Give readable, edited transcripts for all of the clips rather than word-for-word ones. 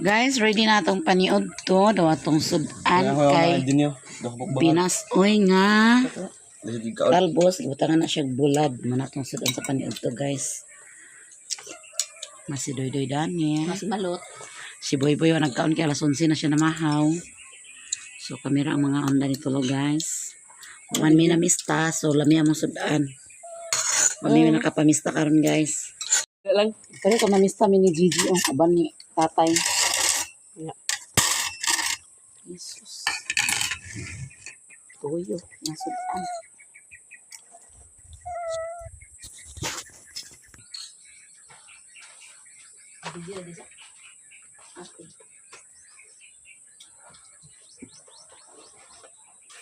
Guys, ready na atong paniod to. Daw atong sudan kay binas. Oy nga. Talbos, ibutangan na siya bulad. Muna atong sudan sa paniod to, guys. Mas si Doy Doy Daniel. Mas malot. Si Boy Boy, wa nagkaon kay alas 11 na siya namahaw. So kamera ang mga onda nito lo, guys. One mi na mista, so lami among sudan. Mami mm. Nakapamista karon, guys. Lang. Kani ka mamista mi ni Gigi ang kaban ni tatay. Yeah. Jesus. Tuyo, nga sudan. Okay.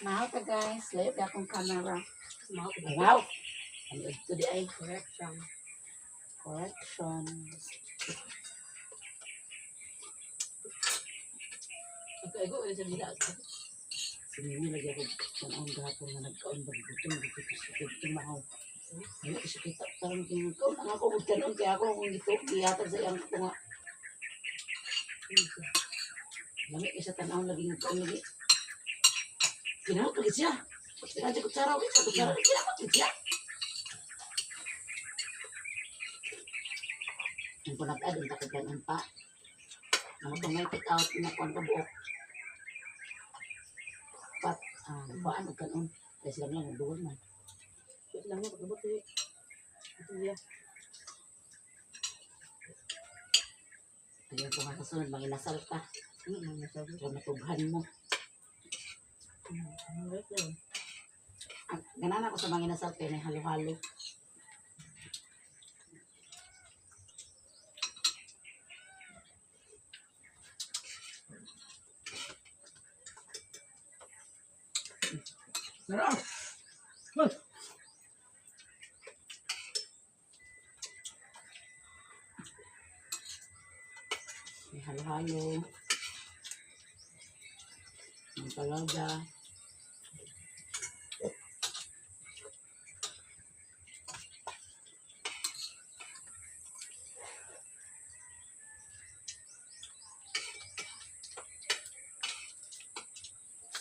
Mahal ka, guys. Layo pa akong camera. Wow! Ano ito di ay? Correction. Correction. Pagkaigo, ulit sa dila. Si Mimi lagi ako kung gahapon nga nagkaon ba gutom gutom gutom gutom mahaw. Ano kasi kita parang tingin ko ang ako ug kanon kay ako kung gito gihatag sa iyang tunga. Lami kay sa tan-awon lagi nagkaon lagi. Kinahot lagi siya. Kinahot siya kutsara, uy, sa kutsara, kinahot lagi siya. Ang punag-ad, ang takot ang pa. Ang itong may take out, inakuan ka buok. Pat, ah, kuan og kanon. Kaya sila lang, nagduol man. Wait lang, pag-abot eh. Ito niya. Ayun ko nga sa sunod, manginasal ka. Masabi. Kaya matughan mo. Wait lang. Ang ganan ako sa manginasal kaya may halo-halo. Meron. May halo-halo. May palada.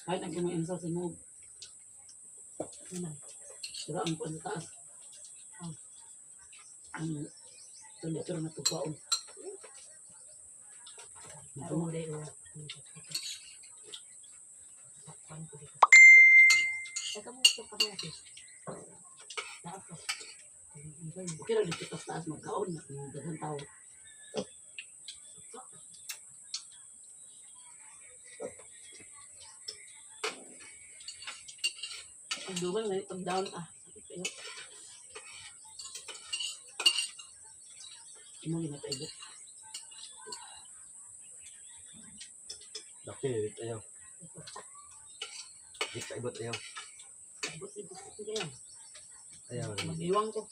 Kahit ang kanyang sa sinog, Ano? sira ang kuwan sa taas. Oh. Ang tuloy-tuloy na tupaon. Ako ulit, oh. Takpan ko dito. Teka mo, ito pa rin. Tapos. Okay lang dito sa taas magkaon na kung daghang tao. Ang dugal, ngayon, pag down, ah. Sakit kayo. Imo ginataibo. Daki, ayaw. Di ka ibot ayaw. Abot, abot, abot kayo. Ayaw. Mag-iwang ko.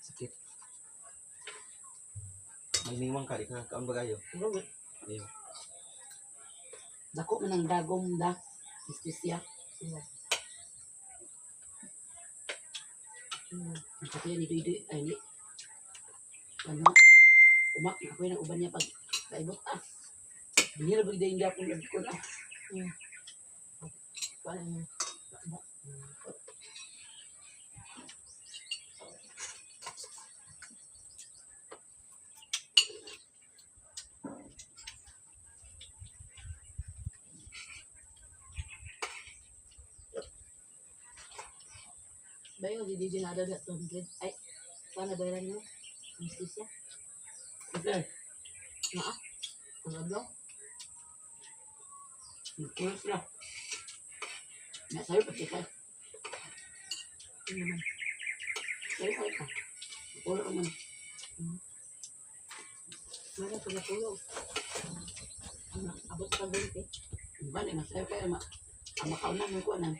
Sakit. Magniwang ka, di ka kaon ba kayo? Ano ba? Ayaw. Dako man ang dagom da. Istisya. Sino? Ang kapiya ni Duy ay ni. Ano? Umak na ako yung uban niya pag kaibot ah. Dinira ba din gapon lagi ko na. Paano yun? Bayo, di DJ na daw 200. Ay, paano ba yun? Anesthesia? Okay. Naa? Ang adlaw? Nagkulos na. Na sayo pati ka. Ano naman? Sayo kayo ka. Kulo ka man. Meron sa natulog. Ano, abot sa 20. Ang bali nga sayo kayo ma. Ang makaunan mo ko na.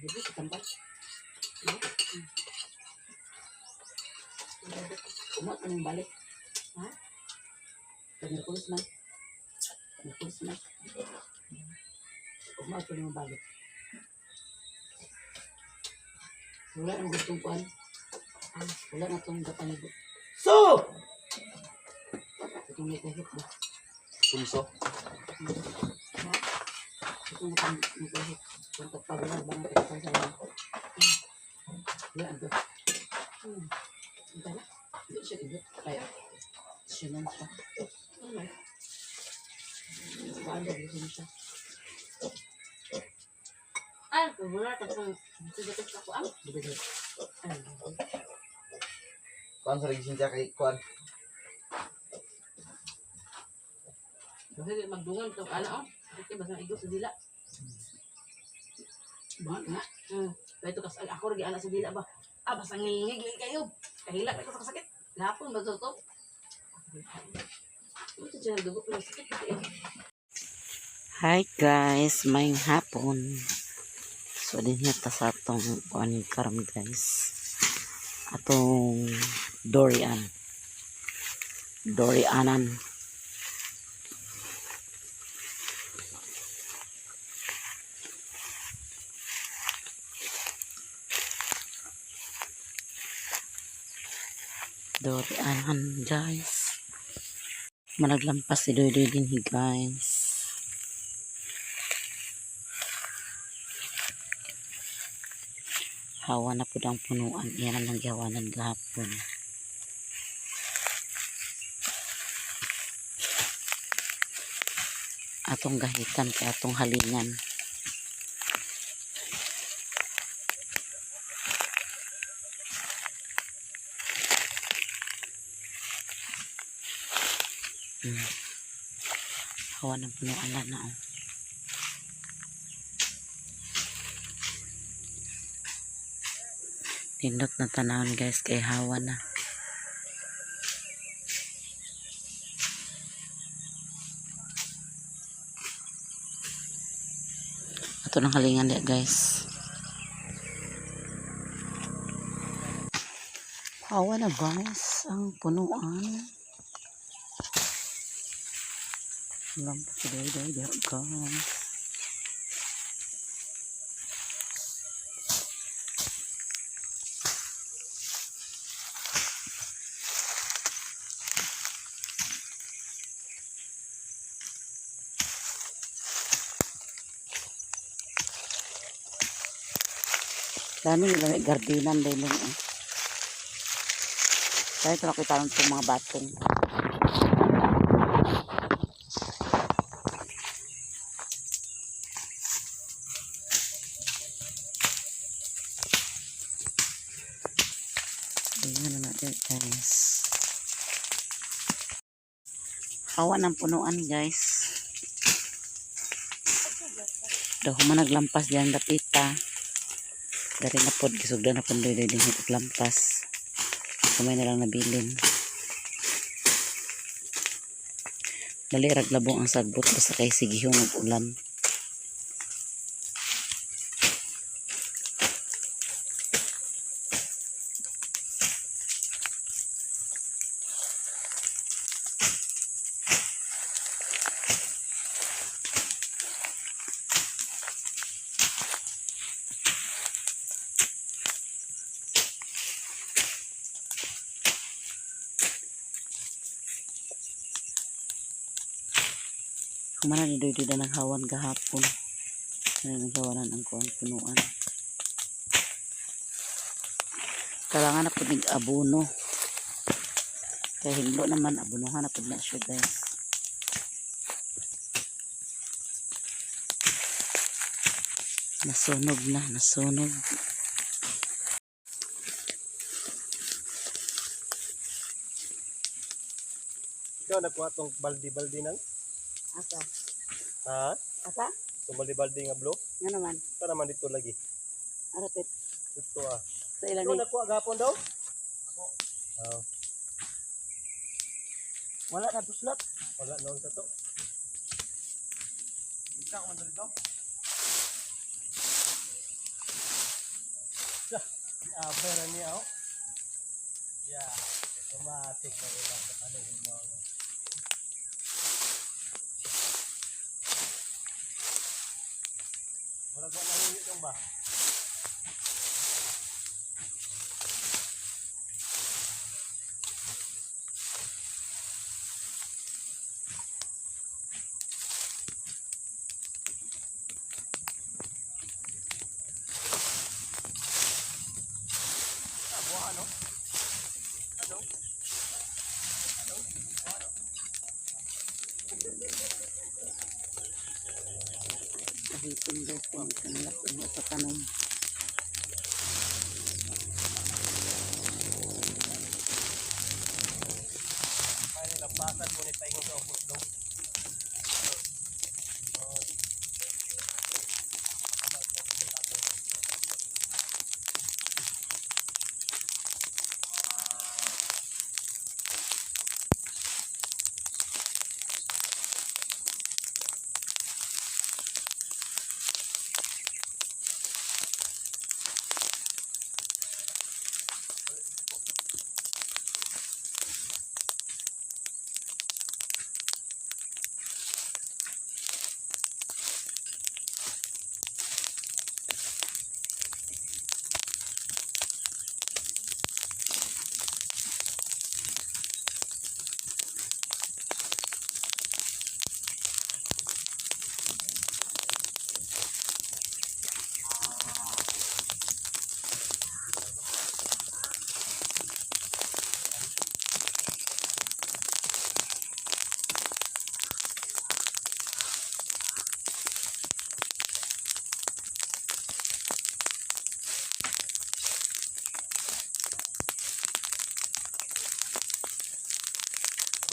Dito sa tambal. Umat ka ng balik. Ha? Sa Merkulis man. Merkulis man. Umat ka ng balik. Wala nang gustong kuan. Ah, wala na itong kapanigo. So! Itong may kahit ba? Kumso. Ha? Itong may kahit. Itong tagpabala ba ang kahit sa iyo? Wala ang to. Ang tala? Hindi siya igot. Kaya, siya lang siya. Ano? Paano ba siya? Ay, wala ka kung sigatas ako ang. Ay, Kuan sa regisin siya kay kuan. Kasi magdungan itong ana oh. Kasi basta igo sa dila. ba nga? Kaya ito kas ako rin ana sa dila ba. Ah, basta ngingig kayo. Kahilak ako sa kasakit. Lapon ba to? Ito siya dugo pero sakit kasi. Hi guys, may hapon. So din ta sa atong kuan karon guys. Atong Dorian. Dorianan. Dorianan guys. Managlampas si Doy Doy din guys. Hawa na po ang punuan. Iyan ang nangyawanan gahapon. Atong gahitan kay atong halingan. Hawa ng punuan na na oh. Nindot na tanawon guys kay hawa na. Ato nang halingan diya guys. Hawa na guys ang punuan. Lampas day day day guys. Dami nila may gardinan din lang eh. Kaya ito nakita lang itong mga batong. Ayan na natin guys. Hawa ng punuan guys. Daw man naglampas diyan dapita. Dari na pod gisugdan na pod doy din lampas. Kamay na lang nabilin. Dali rag labong ang sagbot basta kay sigihon og ulan. Kumana ni doy doy ng hawan gahapon. Ano naghawanan ang kuan punuan. Kailangan na pud nig abono. Kay hinlo naman abonohan na pud na siya guys. Nasunog na, nasunog. Ikaw nakuha tong baldi-baldi nang? Asa? Ha? Asa? Tong baldi-baldi nga blue? Nga naman. Para man dito lagi. Arapit. Dito ah. Sa ilan Ikaw ni? nakuha gapon daw? Ako. Ah, Wala na buslot. wala noon sa to. Ikaw man dito. Sa, ah, pera niya oh. Yeah. Tumatik na rin ang kanuhin mo. Ano. Murag wala dong ba? Guhitin, guys, kung kanilap sa tanom. May lampasan mo ni paingon sa upos daw.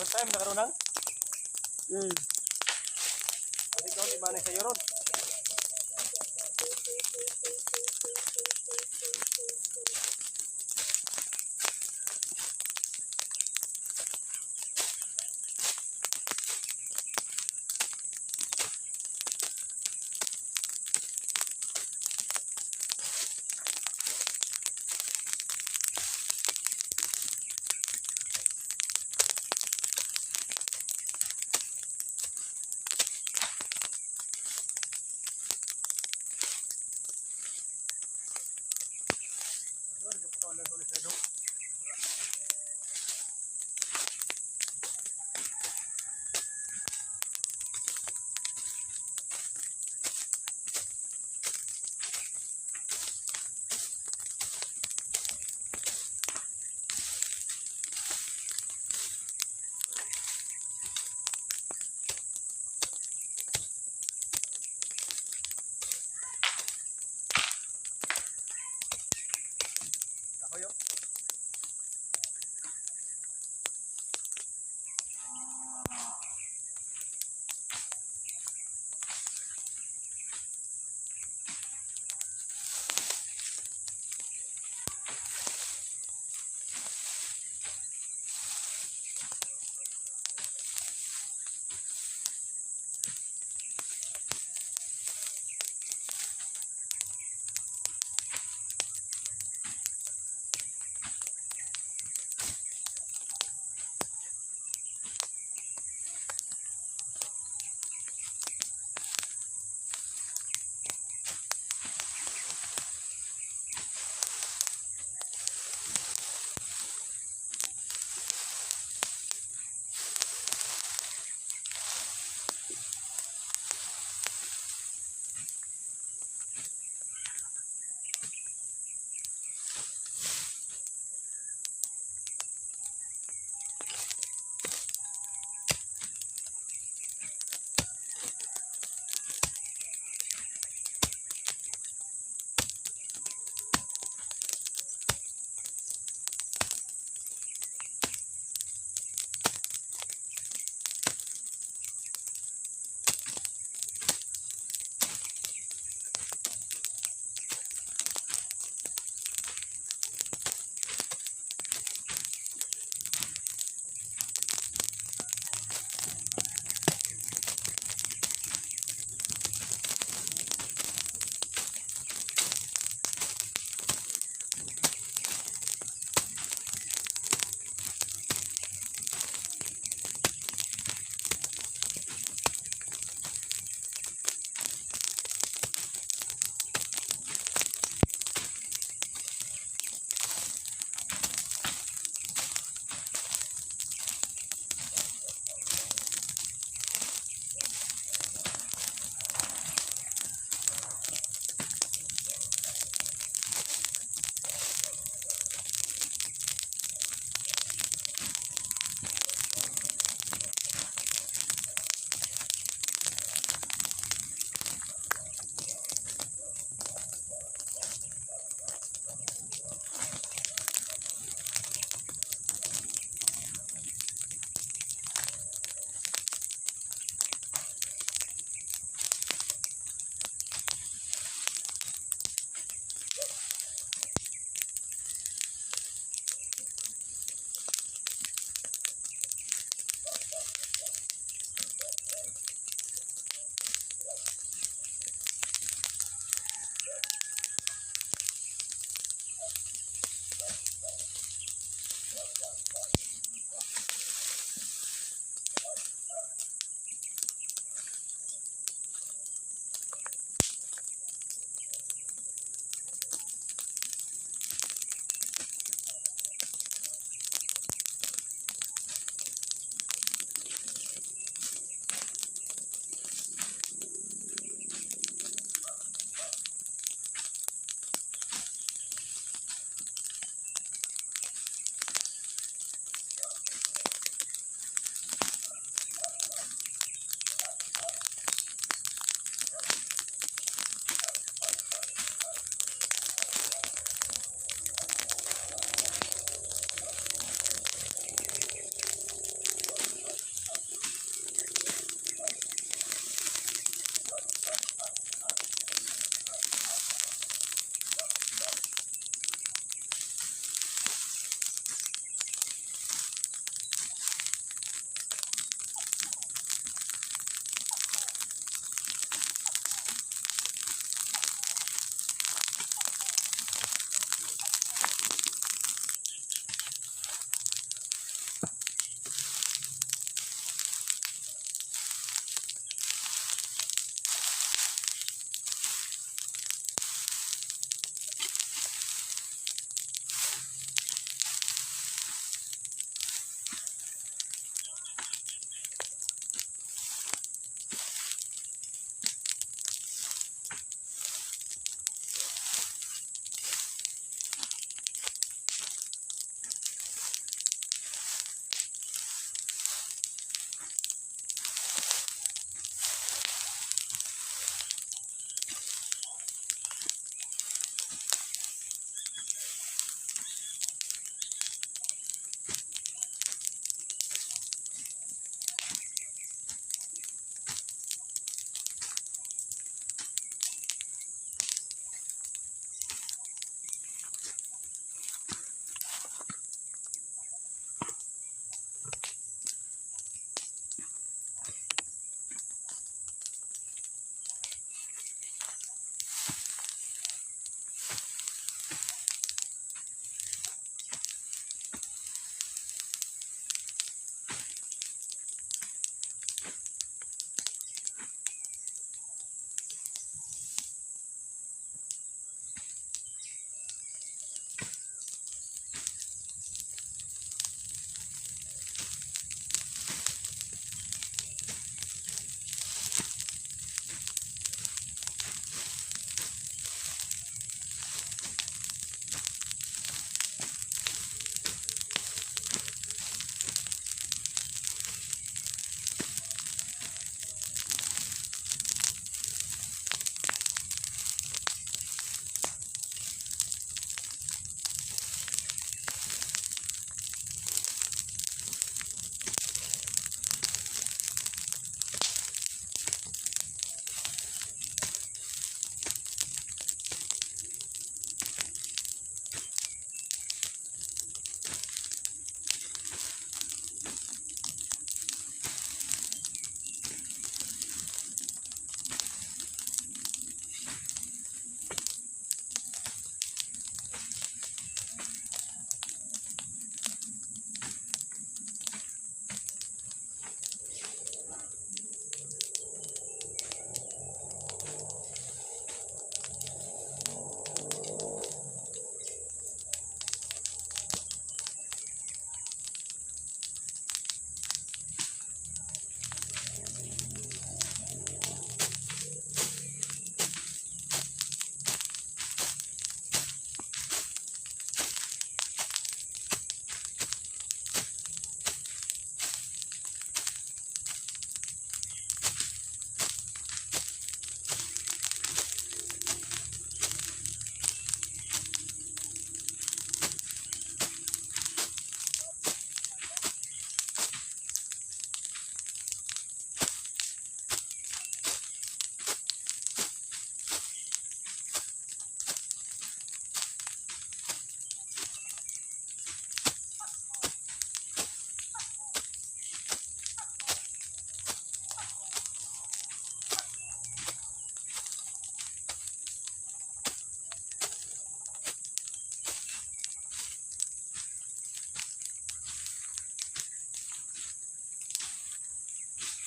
First time nakaroon nang? Sabi ko, di ba na sa'yo ron?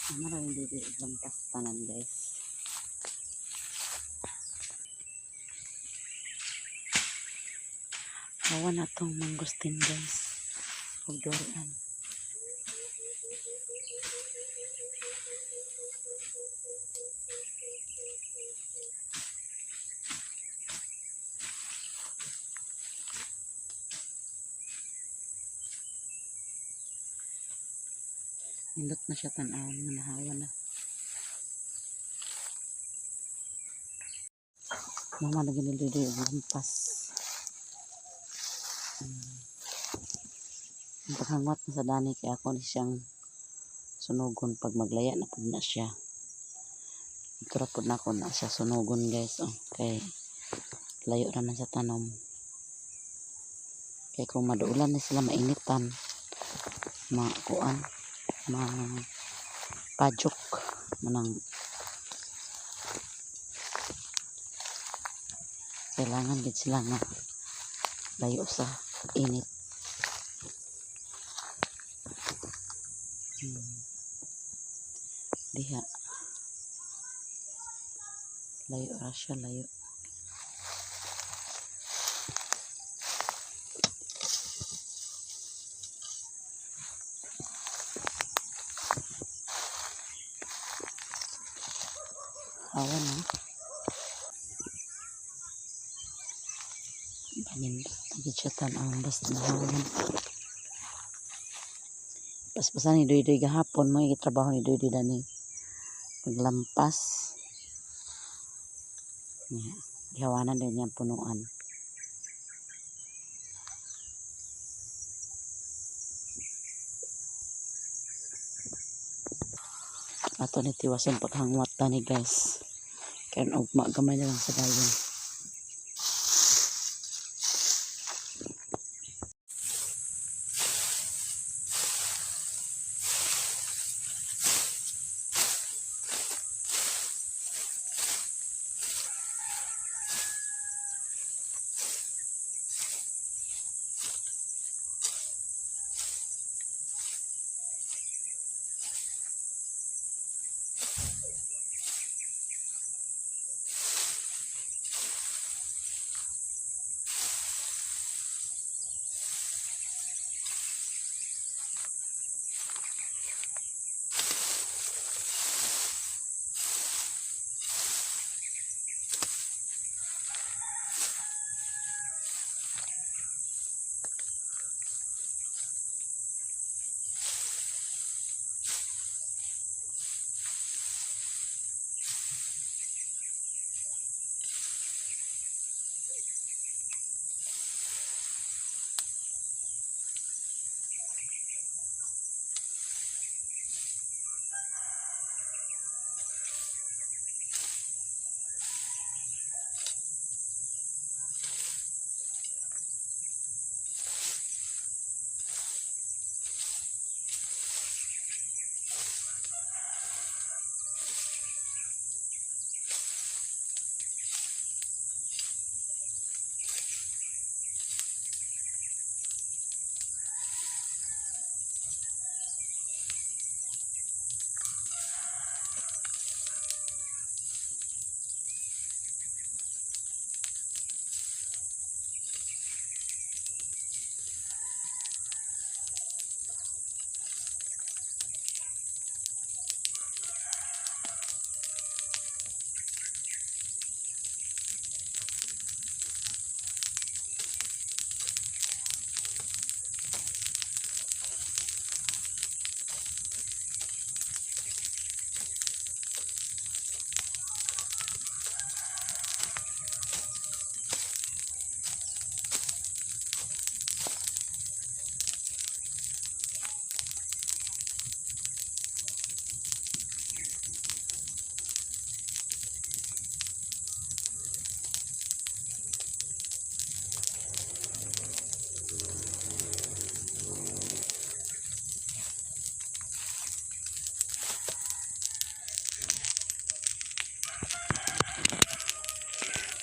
Ano ra hindi di lampas tanan, guys. Hawa na tong mangustin, guys. Ug durian. Nindot na siya tan-awon nga nahawa na. Mama na ginilidi og lampas. Ang paghangwat na sa dani kay ako ni siyang sunugon pag maglaya na pud na siya. Ito ra pud na ako na siya sunugon, guys. Oh, kay layo raman sa tanom. Kay kung maduulan na sila mainitan, makuan, ma padyok manang kailangan gid sila nga layo sa init. Diha. Layo ra siya, layo. Awan na. Panin, lagi siya tan-awon basta nahawan. Paspasan ni Doy gahapon mo trabaho ni Doy dani. Paglampas. Yeah. Gihawanan din niya ang punuan. Ato ni tiwason paghangwat tani, guys. Karon ugma gamay na lang sa dayon.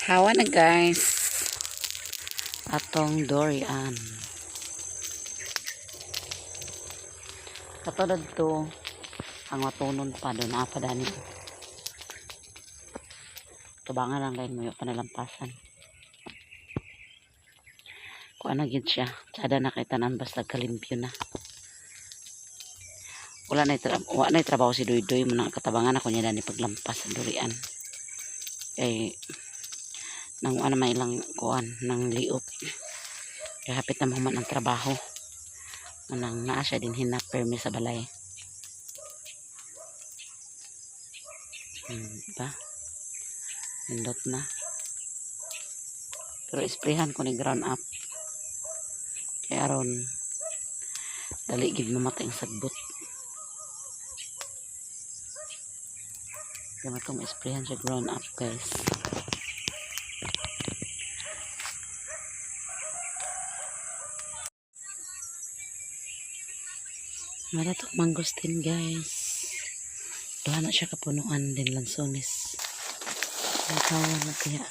Hawa na, guys. Atong durian. Katulad to, Ang matunon pa doon na pa dani. Tubangan lang lain mo yung panalampasan. Kuan na gyud siya. Tsada na kay tanan basta kalimpyo na. Wala na trabaho si Duy Duy mo nang katabangan ako niya dani paglampas sa durian. Kay nang ano may ilang kuan nang liop. Kaya hapit na mahuman ang trabaho. Unang naa siya din hinap permi sa balay. Ba? Nindot na. Pero isprehan ko ni ground up. Kaya aron dali gid mamatay ang sagbot. Kaya matong isprehan siya ground up, guys. Maratok mangosteen, guys. Duha na siya kapunuan din lansones. Nakawa na kaya.